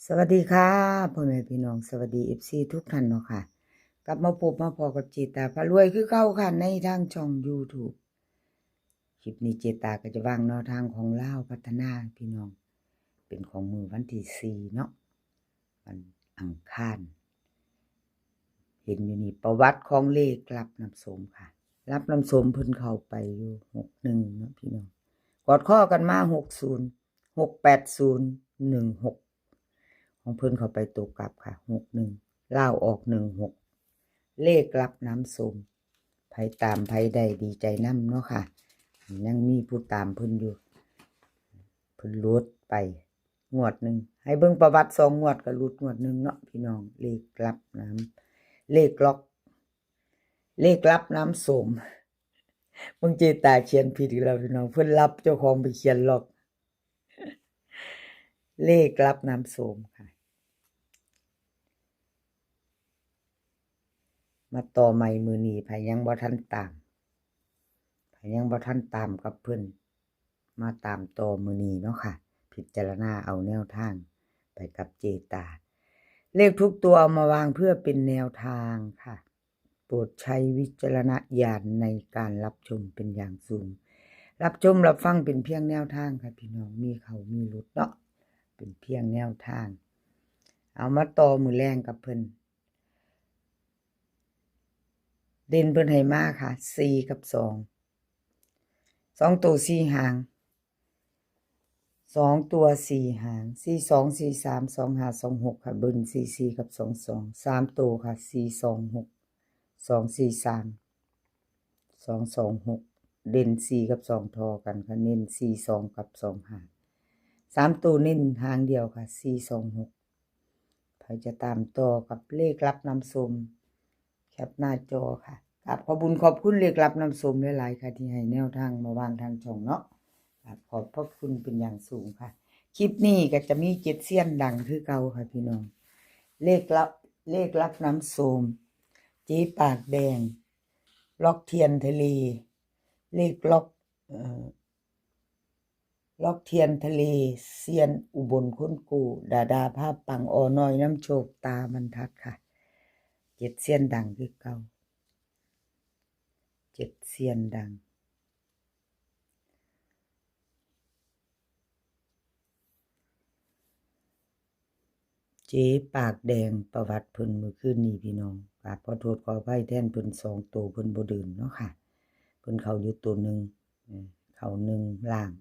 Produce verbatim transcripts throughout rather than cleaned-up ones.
สวัสดีค่ะ พ่อแม่พี่น้อง สวัสดี เอฟซี ทุกท่านเนาะค่ะ กลับมาพบมาพ้อกับเจตาพารวยคือเก่าค่ะ ในทางช่อง YouTube คลิปนี้เจตาก็จะวางแนวทางของลาวพัฒนาพี่น้อง เป็นของมื้อวันที่สี่เนาะ วันอังคาร เห็นอยู่นี่ ประวัติของเลขลับน้ำส้มค่ะ ลับน้ำส้มเพิ่นเข้าไปอยู่ หกหนึ่ง เนาะพี่น้อง กอดข้อกันมา หกศูนย์ หกแปดศูนย์ หนึ่งหก ของเพิ่นเข้าไปตัวกลับค่ะ หกหนึ่ง ลาวออก หนึ่งหก เลขลับน้ำส้ม ไผตามไผได้ดีใจนำเนาะค่ะ ยังมีผู้ตามเพิ่นอยู่ เพิ่นหลุดไปงวดหนึ่ง ให้เบิ่งประวัติสองงวดก็หลุดงวดหนึ่งเนาะพี่น้อง เลขลับน้ำ เลขล็อก เลขลับน้ำส้ม เบิ่งเจตาเขียนผิดอีกแล้วพี่น้อง เพิ่นลับเจ้าของไปเขียนล็อก เลขลับน้ำส้มค่ะ มาต่อใหม่มื้อนี้ ไผยังบ่ทันตาม ไผยังบ่ทันตามกับเพิ่น มาตามต่อมื้อนี้เนาะค่ะ พิจารณาเอาแนวทางไปกับเจตา เลขทุกตัวเอามาวางเพื่อเป็นแนวทางค่ะ โปรดใช้วิจารณญาณในการรับชมเป็นอย่างสูง รับชมรับฟังเป็นเพียงแนวทางค่ะพี่น้อง มีเข้ามีหลุดเนาะ เป็นเพียงแนวทาง เอามาต่อมื้อแลงกับเพิ่น เด่นเพิ่นให้มาค่ะ สี่กับสอง สองตัวสี่หาง สองตัวสี่หาง สี่สอง สี่สาม สองห้า สองหก ค่ะ เบิ้ล สี่สี่ กับ สองสอง สามตัวค่ะ สี่สองหก สองสี่สาม สองสองหก เด่นสี่กับสองทอกันค่ะ เน้นสี่สองกับสองห้า สามตัวเน้นหางเดียวค่ะ สี่สองหก ไผจะตามต่อกับเลขลับน้ำส้ม แคปหน้าจอค่ะ กราบขอบบุญขอบคุณเลขลับน้ำส้มหลายๆค่ะ ที่ให้แนวทางมาวางทางช่องเนาะ กราบขอบพระคุณเป็นอย่างสูงค่ะ คลิปนี้ก็จะมีเจ็ดเซียนดังคือเก่าค่ะพี่น้อง เลขลับ เลขลับน้ำส้ม เจ๊ปากแดง ล็อกเทียนทะเล เลขล็อก เอ่อ ล็อกเทียนทะเล เซียนอุบลค้นกู่ ดาดาภาพปัง ออน้อยน้ำโชค ตาบรรทัดค่ะ เจ็ดเซียนดังคือเก่า เจ็ดเซียนดัง เจ๊ปากแดง ประวัติเพิ่นมื้อคืนนี้พี่น้อง กราบขอโทษขออภัยแทนเพิ่น สองตัวเพิ่นบ่เดินเนาะค่ะ เพิ่นเข้าอยู่ตัวหนึ่ง เออ เข้าหนึ่งล่าง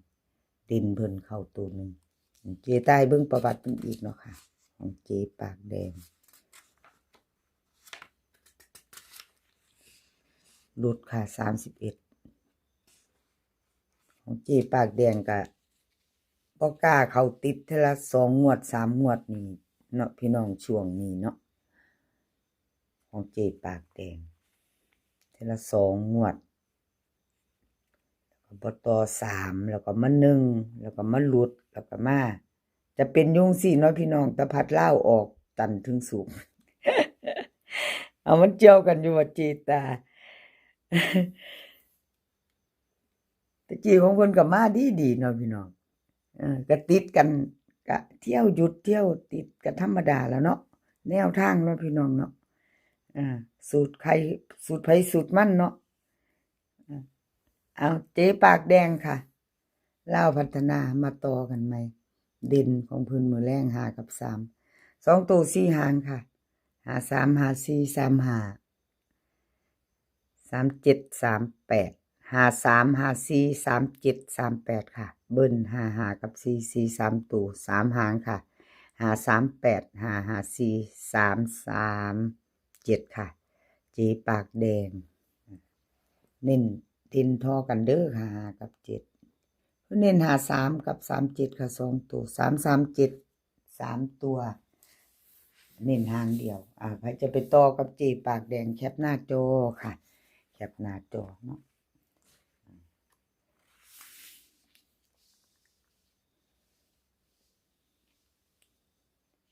เด่นเพิ่นเข้าตัวหนึ่ง เจ๊ตาเบิ่งประวัติเพิ่นอีกเนาะค่ะ ของเจ๊ปากแดง หลุดค่ะ สามสิบเอ็ด ของเจ๊ปากแดงก็บ่กล้าเข้าติดเทื่อละสองงวด สามงวดนี่เนาะพี่น้อง ช่วงนี้เนาะ ของเจ๊ปากแดง เทื่อละสองงวด แล้วก็บ่ต่อสาม แล้วก็มาหนึ่ง แล้วก็มาหลุด แล้วก็มา จะเป็นอยู่จั่งซี้เนาะพี่น้อง แต่พัดลาวออกจันทร์ถึงศุกร์ เอามันเกี่ยวกันอยู่ว่าเจตา ตะกี้ของเพิ่นก็มาดีๆเนาะพี่น้อง เออ ก็ติดกัน ก็เที่ยวหยุดเที่ยวติดก็ธรรมดาแล้วเนาะ แนวทางเนาะพี่น้องเนาะ อ่า สูตรใคร สูตรไผสูตรมันเนาะ อ่า เอาเจ๊ปากแดงค่ะ ลาวพัฒนามาต่อกันใหม่ เด่นของเพิ่นมื้อแลง ห้ากับสาม สองตัวสี่หางค่ะ ห้าสาม ห้าสี่ สามห้า สามเจ็ด สามแปด ห้าสาม ห้าสี่ สามเจ็ด สามแปด ค่ะ เบิ้ล ห้าห้า กับ สี่สี่ สามตัว สามหางค่ะ ห้าสามแปด ห้าห้าสี่ สามสามเจ็ด ค่ะ เจ๊ปากแดง เน้นเด่นทอกันเด้อค่ะ ห้ากับเจ็ด เน้น ห้าสาม กับ สามเจ็ด ค่ะ สองตัว สามสามเจ็ด สามตัว เน้นหางเดียว อ่า ใครจะไปต่อกับเจ๊ปากแดง แคปหน้าจอค่ะ แคปหน้าจอเนาะ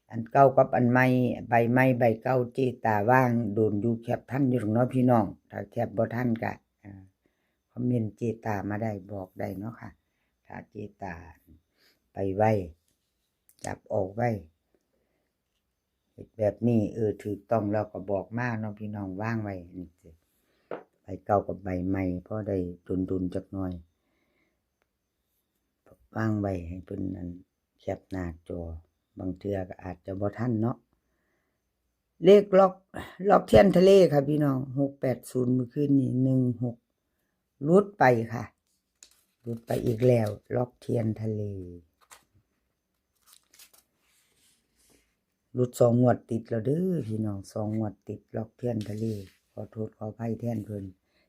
อันเก่ากับอันใหม่ ใบใหม่ใบเก่า เจ๊ตาวางโดนอยู่ แคปทันอยู่ดอกเนาะพี่น้อง ถ้าแคปบ่ทันก็ อ่า คอมเมนต์เจ๊ตามาได้ บอกได้เนาะค่ะ ถ้าเจ๊ตาไปไว จับออกไว เฮ็ดแบบนี้ เออ ถูกต้องแล้วก็บอกมาเนาะพี่น้อง วางไว้นี่สิ ใบเก่ากับใบใหม่ พอได้ดุลๆจักหน่อย วางไว้ให้เพิ่นนั่น แคปหน้าจอ บางเทื่อก็อาจจะบ่ทันเนาะ เลขล็อก ล็อกเทียนทะเลค่ะพี่น้อง หกแปดศูนย์ มื้อคืนนี้ หนึ่งหก หลุดไปค่ะ หลุดไปอีกแล้ว ล็อกเทียนทะเล หลุดสองงวดติดแล้วเด้อพี่น้อง สองงวดติด ล็อกเทียนทะเล ขอโทษขออภัยแทนเพิ่น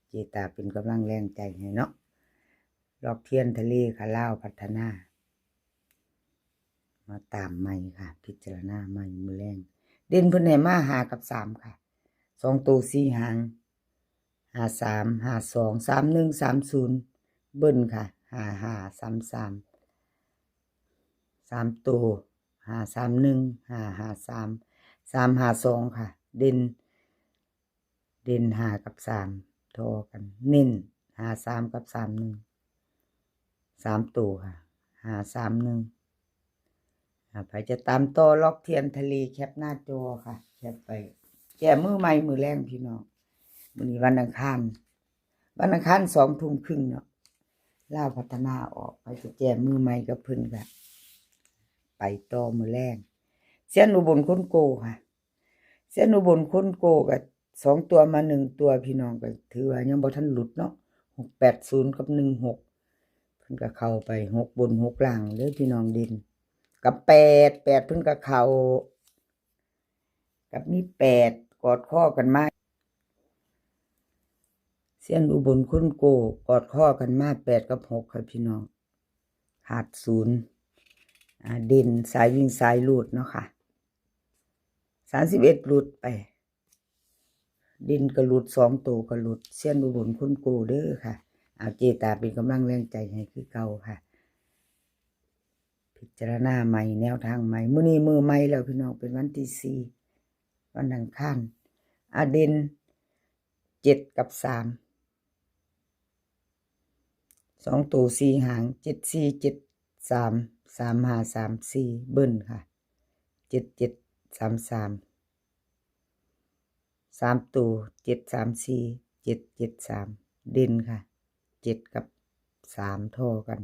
เจตาเป็นกำลังแรงใจให้เนาะ ล็อกเทียนทะเลค่ะ ลาวพัฒนา มาตามใหม่ค่ะ พิจารณาใหม่มื้อแลง เด่นเพิ่นให้มา ห้ากับสามค่ะ สองตัวสี่หาง ห้าสาม ห้าสอง สามหนึ่ง สามศูนย์ เบิ้ลค่ะ ห้าห้า สามสาม สามตัว ห้าสามหนึ่ง ห้าห้าสาม สามห้าสอง ค่ะ เด่น เด่น ห้ากับสาม ทอกัน เน้น ห้าสาม กับ สามหนึ่ง สามตัวค่ะ ห้าสามหนึ่ง อ่า ใครจะตามต่อล็อกเทียนทะเล แคปหน้าจอค่ะ แคปไป แก้มือใหม่มื้อแลงพี่น้อง มื้อนี้วันอังคาร วันอังคารสองทุ่มครึ่งเนาะ ลาวพัฒนาออก ใครจะแก้มือใหม่กับเพิ่นก็ไปต่อมื้อแลง เซียนอุบลคนโกค่ะ เซียนอุบลคนโกก็สองตัวมาหนึ่งตัวพี่น้อง ก็ถือว่ายังบ่ทันหลุดเนาะ หกแปดศูนย์ กับ หนึ่งหก เพิ่นก็เข้าไป หกบน หกล่างเด้อพี่น้อง เด่น กับ แปดแปด เพิ่นก็เข้า กับมี แปด กอดข้อกันมา เซียนอุบลคนโก กอดข้อกันมา แปดกับหก ค่ะพี่น้อง ขาดศูนย์ อ่า เด่นสายวิ่งสายรูดเนาะค่ะ สามสิบเอ็ด หลุดไป เด่นก็หลุด สองตัวก็หลุด เซียนอุบลคนโกเด้อค่ะ เอาเจตาเป็นกำลังแรงใจให้คือเก่าค่ะ พิจารณาใหม่ แนวทางใหม่ มื้อนี้มื้อใหม่แล้วพี่น้อง เป็นวันที่สี่ วันอังคาร อ่า เด่น เจ็ดกับสาม สองตัวสี่หาง เจ็ดสี่ เจ็ดสาม สามห้า สามสี่ เบิ้ลค่ะ เจ็ดเจ็ด สามสาม สามตัว เจ็ดสามสี่ เจ็ดเจ็ดสาม เด่นค่ะ เจ็ดกับสาม ทอกัน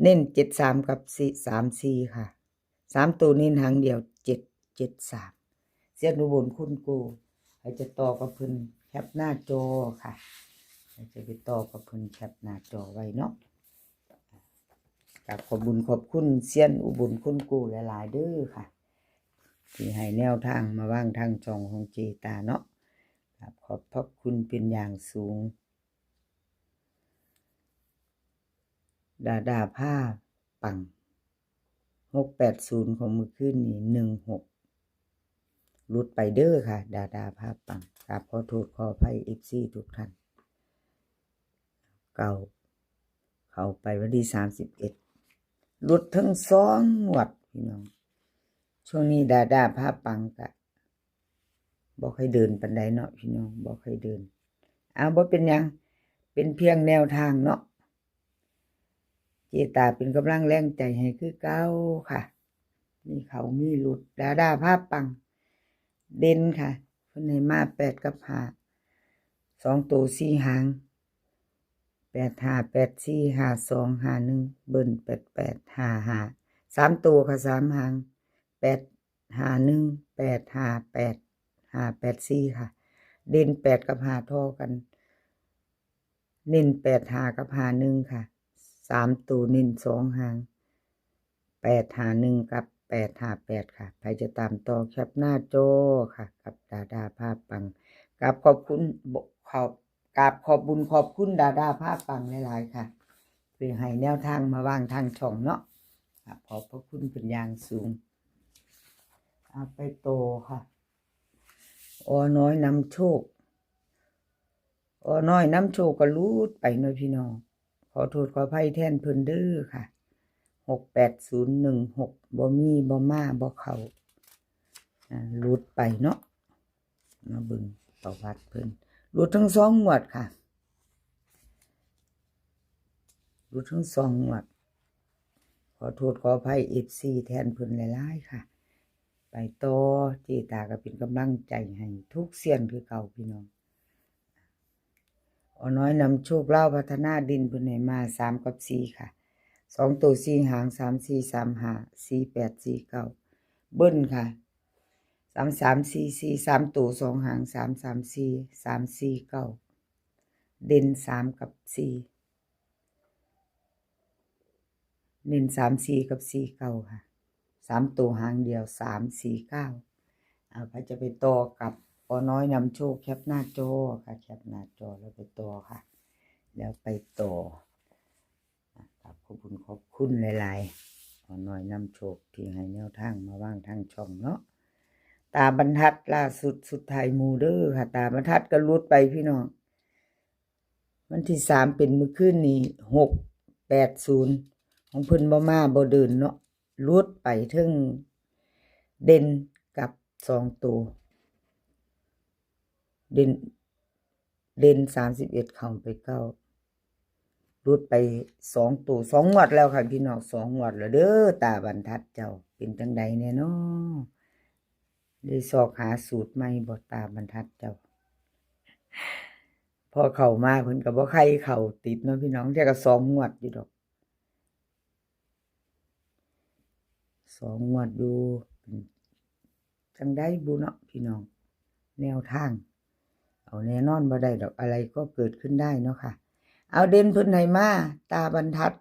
เน้น เจ็ดสาม กับ สี่ สามสี่ ค่ะ สามตัวเน้นหางเดียว เจ็ดเจ็ดสาม เซียนอุบลคนโก ใครจะต่อกับเพิ่น แคปหน้าจอค่ะ ใครจะไปต่อกับเพิ่น แคปหน้าจอไว้เนาะ กราบขอบบุญขอบคุณเซียนอุบลคนโกหลายๆเด้อค่ะ ที่ให้แนวทางมาวางทางช่องของเจตาเนาะ กราบขอบพระคุณเป็นอย่างสูง ดาดาผ้าปัง หกแปดศูนย์ ของมื้อคืนนี้ หนึ่งหก หลุดไปเด้อค่ะ ดาดาผ้าปัง กราบขอโทษขออภัย เอฟซี ทุกท่าน เก่า เข้าไปวันที่สามสิบเอ็ด หลุดทั้งสองงวดพี่น้อง ช่วงนี้ดาดาผ้าปังกะบ่ค่อยเดินปานใดเนาะพี่น้อง บ่ค่อยเดิน เอา บ่เป็นหยัง เป็นเพียงแนวทางเนาะ เจตาเป็นกำลังแรงใจให้คือเก่าค่ะ มีเข้ามีหลุด ดาดาผ้าปัง เด่นค่ะ เพิ่นให้มา แปดกับห้า สองตัวสี่หาง แปดห้า แปดสี่ ห้าสอง ห้าหนึ่ง เบิ้ล แปดแปด ห้าห้า สามตัวค่ะ สามหาง แปดห้าหนึ่ง แปดห้าแปด ห้าแปดสี่ ค่ะ เด่น แปดกับห้า ทอกัน เน้น แปดห้า กับ ห้าหนึ่ง ค่ะ สามตัวเน้นสองหาง แปดห้าหนึ่ง กับ แปดห้าแปด ค่ะ ใครจะตามต่อ แคปหน้าจอค่ะ กับดาดาผ้าปัง กราบขอบคุณ บ่ ขอบ กราบขอบบุญขอบคุณดาดาผ้าปังหลายๆค่ะ ที่ให้แนวทางมาวางทางช่องเนาะ กราบขอบพระคุณเป็นอย่างสูง เอาไปต่อค่ะ อน้อยนำโชค อน้อยนำโชคก็หลุดไปเนาะพี่น้อง ขอโทษขออภัยแทนเพิ่นเด้อค่ะ หกแปดศูนย์ หนึ่งหก บ่มี บ่มา บ่เข้า อ่า หลุดไปเนาะ มาเบิ่งประวัติเพิ่น หลุดทั้งสองงวดค่ะ หลุดทั้งสองงวด ขอโทษขออภัย เอฟซี แทนเพิ่นหลายๆค่ะ ไปต่อ เจตาก็เป็นกำลังใจให้ทุกเซียนคือเก่าพี่น้อง ออน้อยนำโชคลาวพัฒนา เด่นเพิ่นให้มาสามกับสี่ค่ะ สองตัวสี่หาง สามสี่ สามห้า สี่แปด สี่เก้า เบิ้ลค่ะ สามสาม สี่สี่ สามตัวสองหาง สามสามสี่ สามสี่เก้า เด่นสามกับสี่ เน้นสามสี่กับสี่เก้าค่ะ สามตัวหางเดียว สามสี่เก้า เอา ใครจะไปต่อกับออน้อยนำโชค แคปหน้าจอค่ะ แคปหน้าจอแล้วไปต่อค่ะ แล้วไปต่อ อ่ะ ขอบคุณขอบคุณหลายๆ ออน้อยนำโชคที่ให้แนวทางมาว่างทางช่องเนาะ ตาบรรทัดล่าสุดสุดท้ายหมู่เด้อค่ะ ตาบรรทัดก็หลุดไปพี่น้อง วันที่สามเป็นมื้อคืนนี้ หกแปดศูนย์ ของเพิ่นบ่มาบ่เดินเนาะ หลุดไปเทิงเด่นกับสองตัว เด่น เด่นสามสิบเอ็ด เข้าไปเก้า หลุดไปสองตัว สองงวดแล้วค่ะพี่น้อง สองงวดแล้วเด้อ ตาบรรทัดเจ้า เป็นจังใดแน่น้อ ได้ซอกหาสูตรใหม่บ่ ตาบรรทัดเจ้า พอเข้ามาเพิ่นก็บ่ใครเข้าติดเนาะพี่น้อง เทื่อก็สองงวดอยู่ดอก สองงวดอยู่ เป็นจังใดบุเนาะพี่น้อง แนวทาง เอาแน่นอนบ่ได้ดอก อะไรก็เกิดขึ้นได้เนาะค่ะ เอา เด่นเพิ่นให้มา ตาบรรทัด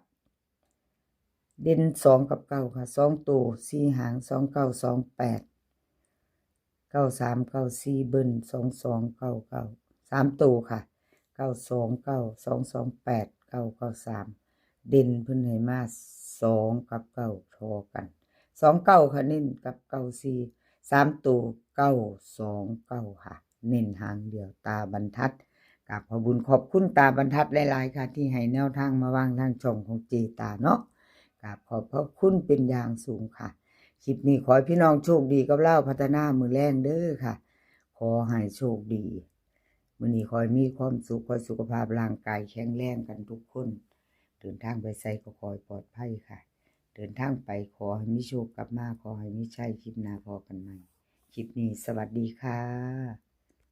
เด่นสองกับเก้าค่ะ สองตัวสี่หาง สองเก้า สองแปด เก้าสาม เก้าสี่ เบิ้ล สองสอง เก้าเก้า สามตัวค่ะ เก้าสองเก้า สองสองแปด เก้าเก้าสาม เด่นเพิ่นให้มาสองกับเก้าทอกัน สองเก้าค่ะ เน้นกับเก้าสี่ สามตัว เก้าสองเก้าค่ะ เน้นหางเดียว ตาบรรทัด กราบขอบบุญขอบคุณตาบรรทัดหลายๆค่ะ ที่ให้แนวทางมาว่างทางช่องของเจตาเนาะ กราบขอบพระคุณเป็นอย่างสูงค่ะ คลิปนี้ขอให้พี่น้องโชคดีกับลาวพัฒนามื้อแลงเด้อค่ะ ขอให้โชคดี มื้อนี้ขอให้มีความสุข ขอให้สุขภาพร่างกายแข็งแรงกันทุกคน เดินทางไปไสก็ขอให้ปลอดภัยค่ะ เดินทางไปขอให้มีโชคกลับมา ขอให้มีชัย คลิปหน้าพ้อกันใหม่ คลิปนี้สวัสดีค่ะ